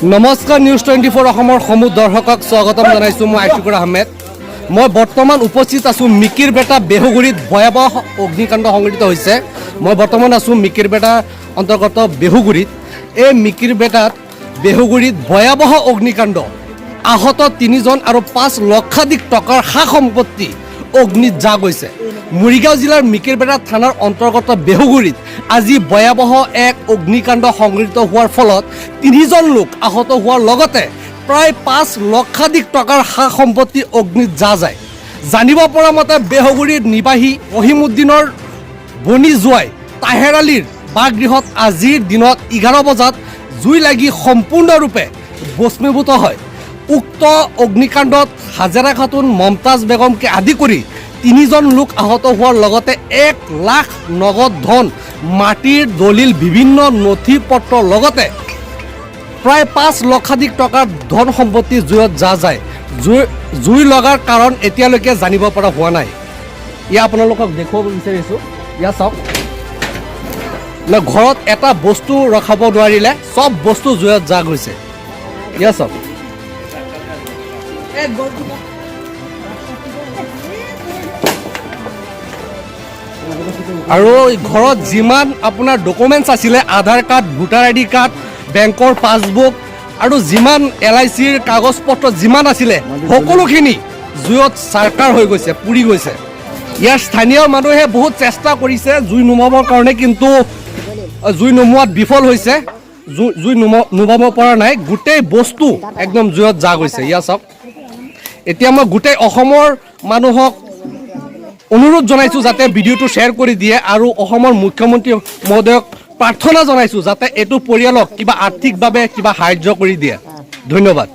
নমস্কাৰ, নিউজ 24 অসমৰ সমূহ দৰ্শকক স্বাগতম জনাইছোঁ। মই আইশুকুৰ আহমেদ। মই বৰ্তমান উপস্থিত আছোঁ মিকিৰবেটা বেহুগুৰিত। ভয়াৱহ অগ্নিকাণ্ড সংঘটিত হৈছে। মই বৰ্তমান আছোঁ মিকিৰবেটা অন্তৰ্গত বেহুগুৰিত। এই মিকিৰবেটাত বেহুগুৰিত ভয়াৱহ অগ্নিকাণ্ড, আহত তিনিজন আৰু 5 লক্ষাধিক টকাৰ সা সম্পত্তি অগ্নিত জাহ গৈছে। মৰিগাঁও জিলাৰ মিকিৰবেটা থানাৰ অন্তৰ্গত বেহুগুৰিত আজি ভয়াৱহ এক অগ্নিকাণ্ড সংঘটিত হোৱাৰ ফলত তিনিজন লোক আহত হোৱাৰ লগতে প্ৰায় 5 লক্ষাধিক টকাৰ সা সম্পত্তি অগ্নিত জাহ যায়। জানিব পৰা মতে, বেহগুৰিৰ নিবাসী ৰহিমুদ্দিনৰ বনি জোৱাই তাহেৰ আলীৰ বাসগৃহত আজিৰ দিনত 11 বজাত জুই লাগি সম্পূৰ্ণৰূপে ভস্মীভূত হয়। উক্ত অগ্নিকাণ্ডত হাজেৰা খাতুন, মমতাজ বেগমকে আদি কৰি তিনিজন লোক আহত হোৱাৰ লগতে 1 লাখ নগদ ধন, মাটিৰ দলিল, বিভিন্ন নথি পত্ৰৰ লগতে প্ৰায় 5 লক্ষাধিক টকাৰ ধন সম্পত্তি জুইত জাহ যায়। জুই লগাৰ কাৰণ এতিয়ালৈকে জানিব পৰা হোৱা নাই। ইয়াত আপোনালোকক দেখুৱাব বিচাৰিছোঁ, ইয়াত চাওক না, ঘৰত এটা বস্তু ৰখাব নোৱাৰিলে, চব বস্তু জুইত জাহ গৈছে। ইয়াত চাওক। আৰু ঘৰত যিমান আপোনাৰ ডকুমেণ্টছ আছিলে, আধাৰ কাৰ্ড, ভোটাৰ আইডি কাৰ্ড, বেংকৰ পাছবুক আৰু যিমান এলআইচিৰ কাগজ পত্ৰ যিমান আছিলে, সকলোখিনি জুইত চাৰকাৰ হৈ গৈছে, পুৰি গৈছে। ইয়াৰ স্থানীয় মানুহে বহুত চেষ্টা কৰিছে জুই নুমাবৰ কাৰণে, কিন্তু জুই নুমোৱাত বিফল হৈছে। জুই নুমাব পৰা নাই। গোটেই বস্তু একদম জুইত জাহ গৈছে। ইয়াত চাওক। এতিয়া মই গোটেই অসমৰ মানুহক অনুৰোধ জনাইছোঁ যাতে ভিডিঅ'টো শ্বেয়াৰ কৰি দিয়ে আৰু অসমৰ মুখ্যমন্ত্ৰী মহোদয়ক প্ৰাৰ্থনা জনাইছোঁ যাতে এইটো পৰিয়ালক কিবা আৰ্থিকভাৱে কিবা সাহাৰ্য কৰি দিয়ে। ধন্যবাদ।